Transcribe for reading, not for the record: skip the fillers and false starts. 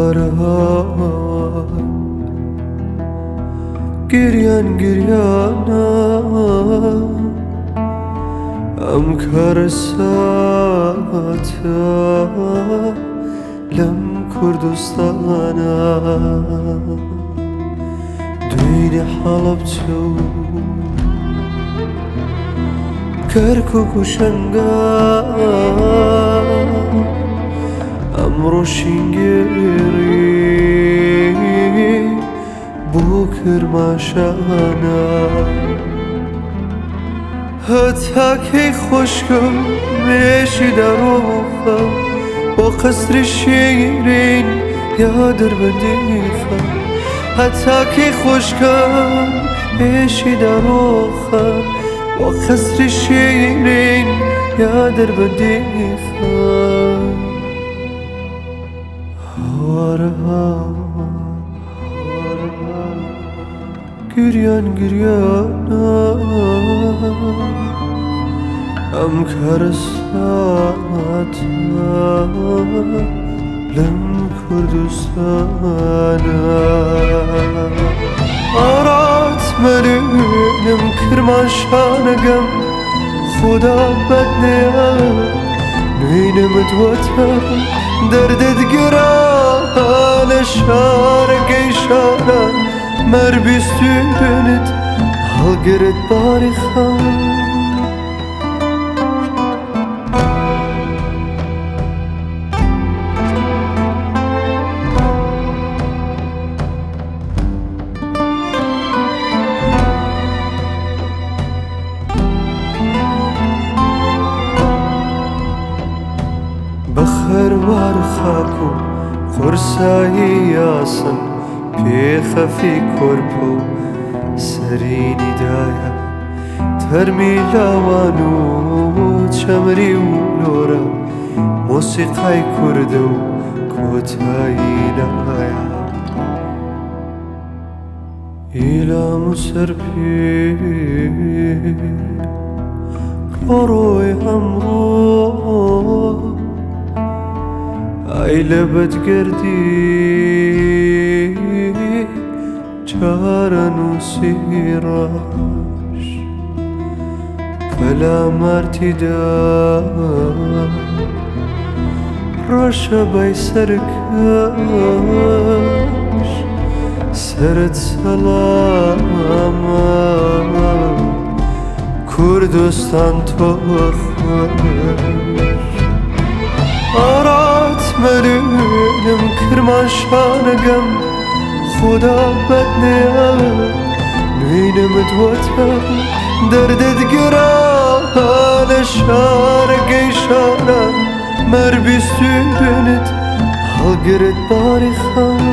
هاوار هاوار گریان گریانە ئەم کارەساتە لەم کوردستانە دوێنێ حەڵەبچە و کەرکوک و شەنگال ئەمڕۆ شینگێڕی بۆ کرماشانە. هەتا کەی خۆشکم مێشی دەڕۆخە بۆ قەسری شیرین یا دەربەندیخە. هەتا کەی خۆشکم مێشی دەڕۆخە بۆ قەسری شیرین یا دەربەندیخە. هاوار هاوار گریان گریانە ئەم کارەساتە لەم کوردستانە. ئارات مەرینم کرماشانەگەم خدا بەد نەیە نوێنمت وەتە دەردت گرانە شارەکەی شاران مەر بیستوێنت هەڵگرت باری خەم. بە خەروار خاک و قورسایی یاسن پێخەفی کۆرپە و سەرینی دایە تەرمی لاوان و چەمری و لۆرە مۆسیقای کوردە و کۆتایی نایە. ئیلام و سەرپێ ڕۆی ئەمڕۆ ئای لە بەدگەردی چارەنووسی ڕەش پەلامارتیدا ڕەشە بای سەرکەش سەرت سەلامە کوردستان تۆ خۆش. ئارات مەرینم کرماشانەگەم خدا بەد نەیە نوێنمت وەتە دەردت گرانە شارەکەی شاران مەر بیستوێنت هەڵگرت باری خەم.